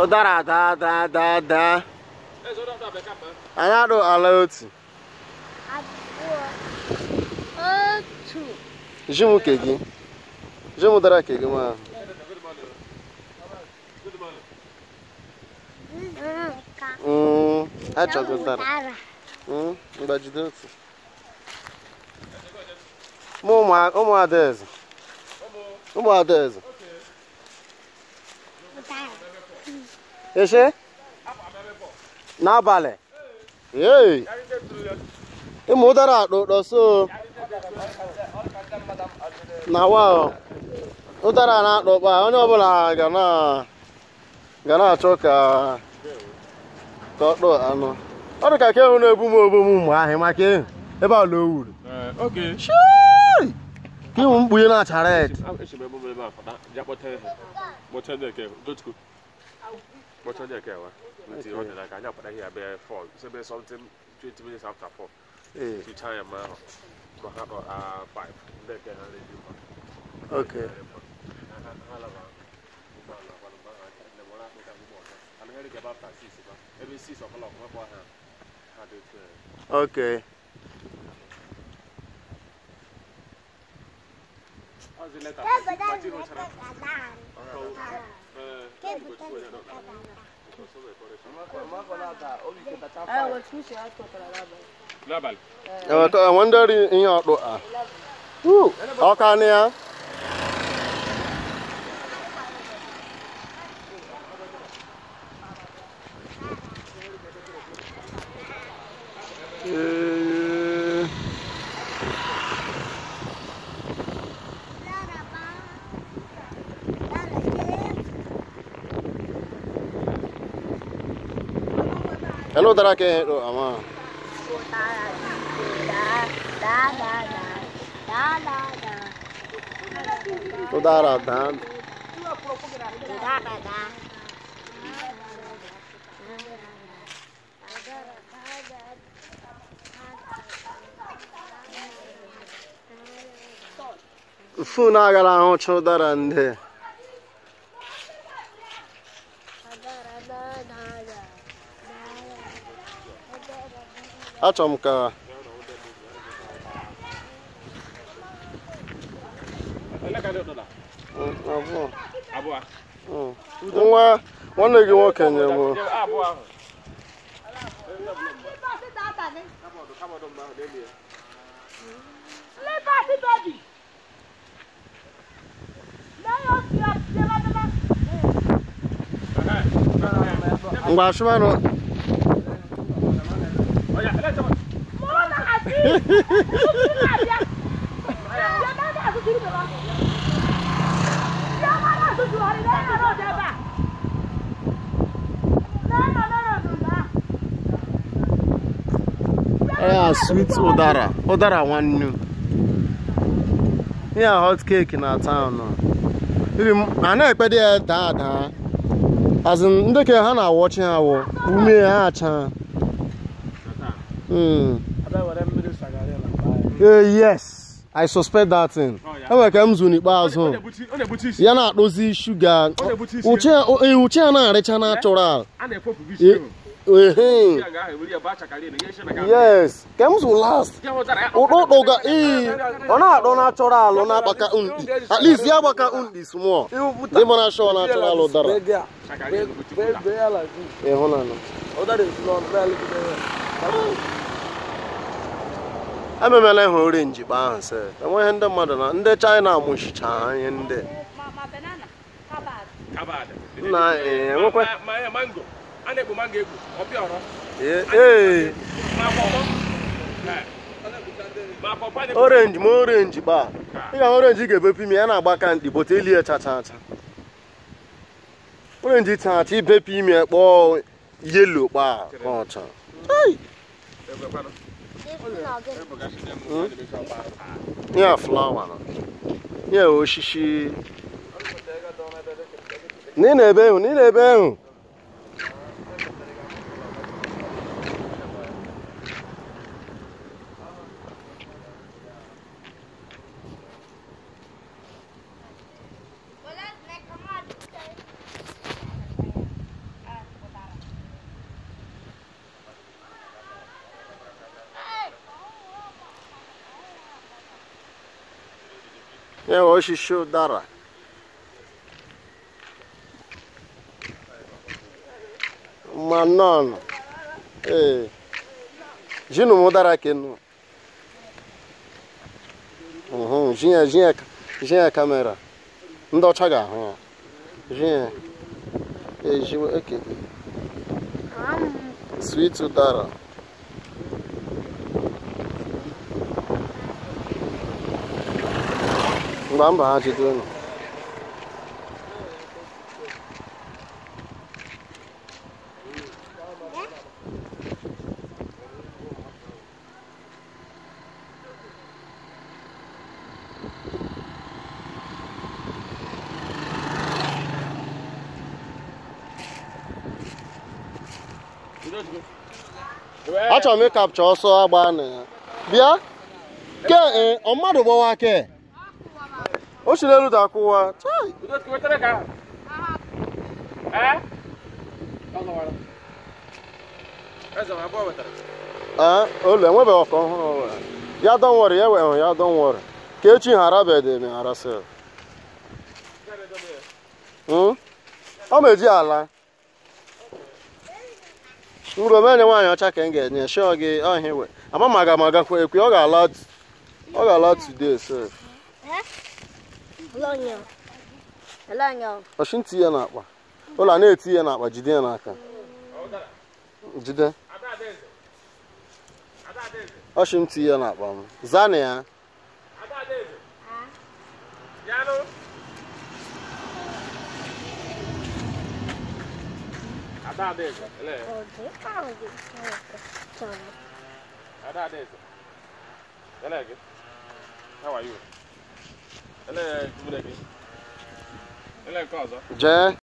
Ụdara daa daa daa daa. Anyị adụ ala otu. Otu. Ji m ke gị. Ji m ụdara ke gị ma. Achọghị ụdara. Mgbajide otu. Ụmụ Adaeze. Ụmụ Adaeze. Eshe? N'abalị. Ee. Ịmụ ụdara akpụ ụtọ so. Na wa. Ụdara na-akpụ ụkpa onye ọbụla ga na-achọ ka ọ kpụọ anụ. Ọ dị ka ke na-ebu m obu m mgbe ahụ maka ịhụ ebe ala o wuru. Okay. Ka ịhụ mkpughe na-acha red. Okay. Okay. I wonder in your door. Hello, Darake. Ama. Udara da. Phone agara ahụcha ụdara ndị. Achọrọ m ka nwa nwanne gị nwoke nye m. Ngwa ashụmanụ. Yeah, sweet ụdara. Ụdara nwannu. Yeah, hot cake na town. A na-ekpe dị ya daa daa. As in, ndị ka ha na-awọchi ha wụ ume ha acha. Yes, I suspect that thing. Enwere ka m zụ n'ikpeazụ. Ya na-akpụzi shuga. Uche ya na-arịcha natural. Yes, ka m zụ last. Ụtụtụ ga ọ na-akpọ natural na-agbaka undi. At least ya agbaka undi small. Dị mara sure natural ụdara. Ịhụnanụ. Ememela ịhụ orange kpa ahụ sị. Enweghị ndị mmadụ na ndị China mụchicha ha ihe ndị. Na enwekwa mango. A na-ekpo mango ekpo, ọ pịa ọrọ. Ee. Orange ma orange kpa. Ị ga orange ga-ebepụ ime ya na-agba ka mkpi but elie cha cha cha. Orange cha cha ibepụ ime kpọọ yellow kpa ka ọcha. Yeah, flower. Yeah, oshishi. Nina ebe, nina ebe. Ya osisi ụdara. Ma nọn. Ee. Jinu m ụdara kenu. Jinye jinye kamera. Ndị ọcha ga-ahụ ya. Jinye. Ejiwe ekebe. Sweet ụdara. Mgba mba ha jide unu. Achọrọ m ịkapcha ọsọ agba na ya. Bịa. Ke ọ mmadụ gbawa ke. O si n'elu dakwụwa. Chai. Olu enwebeghị ọka ọhụrụ ọbụla. Ya don worry, ya wee hụ ya don worry. Ka echi ghara bede me ghara sef. Ọ ma eji ala. Nro menye nwaanyị ọcha ka m ga-enye shọ gị ọhịa we. Ama m aga m agakwa ekwe ọ ga-ala today sef. Ọchị ntị ya n'akpa. Ụlọ na-eti ya n'akpa jide ya n'aka. Jide. Ọchị ntị ya n'akpa m. Zana ya. How are you? Jee.